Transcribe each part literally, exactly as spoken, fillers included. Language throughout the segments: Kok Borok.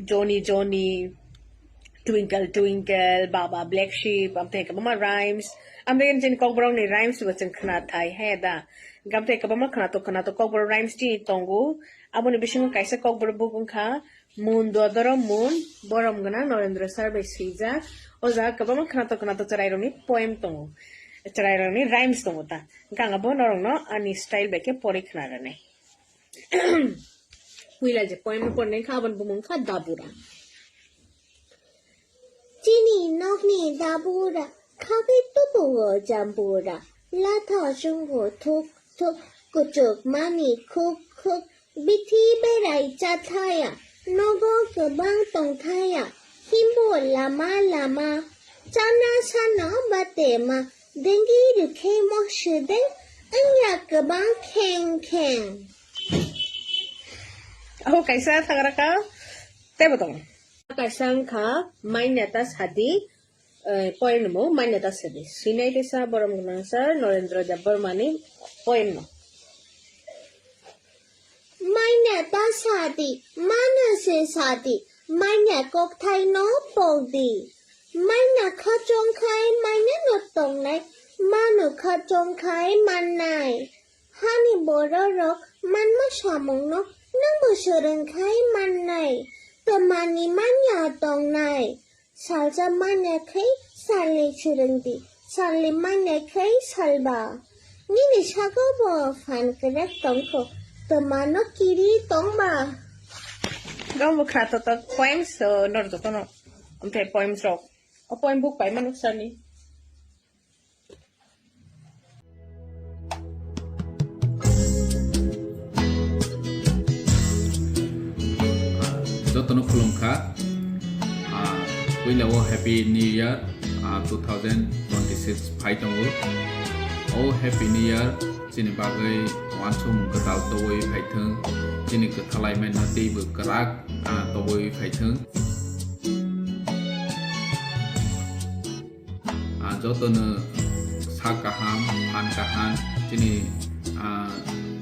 Johnny Johnny, Twinkle Twinkle, Baba Black Sheep, amtwi kwbangma rhymes. Amtwi chini kokborokni rhymes bo chwng khna thai he da. Amtwi kwbangma khnatok khnatok kokborok rhymes chini tongo. Aboni bisingo kaisa kokborok buk wngkha Mun Dodoro Mun, borom gwnang Norendra Sir bai swijak. O jaga kwbangma khnatok khnatok chwrairokni poem tongo. Chwrairokni rhymes tongo ta. Hwnkhe ang abo norokno ani style bai khe porwi khna rwnai. Puila je poem no pornai kha, aboni bumung kha Dabura. Chini nokni Dabura, khagwi tubuo Jambura, latha chungo thuk thuk, kuchuk mani khuk khuk, bithi berai chathaya, nogo kwbang tongthaya, himbo lama lama, chana sano batema, dengi rikhe mo sudeng, wngya kwbang kheng kheng. Abo kaisa thagra kha, teibo tongo. Kaisa wngkha Maineta Sadi, eh, poem no Maineta Sadi. Sinai teisa borom gwnang sir Norendra Debbarma ni poem no. Maineta Sadi, mano se sadi, maina kokthai no pokdi. Maina kha chongkhai maina no tongnai, mano kha chongkhai mannai. Hani bororok manma samungno nwngbo swrwngkhai mannai. Twmani manya tongnai. Salsa manya khai salni swrwngdi. Salni manya khai salba. Nini sago bo phan kwrak tongkho. Twmano kiri tongba. Gamo khra to to poems, uh, nor jotono. Amte poems rok. O poem book pai manuk sani. Jotono khulumkha. Ah, puila o Happy New Year, ah, two thousand twenty-six phai tongo. O Happy New Year chini bagwi wansuk kwtal tobwi phaithwng, chini kwthalai mano teibo kwrak, ah, tobwi phaithwng. Ah, jotono sak kaham, phan kaham, chini, ah,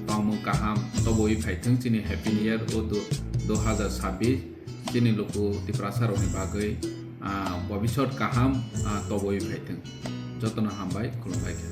tongmung kaham tobwi phaithwng chini Happy New Year o du-, dui hajar sabbish chini luku Tiprasa rokni bagwi, ah, bobisot kaham, ah, tobwi phaithwng. Jotono hambai, khulumbai kha.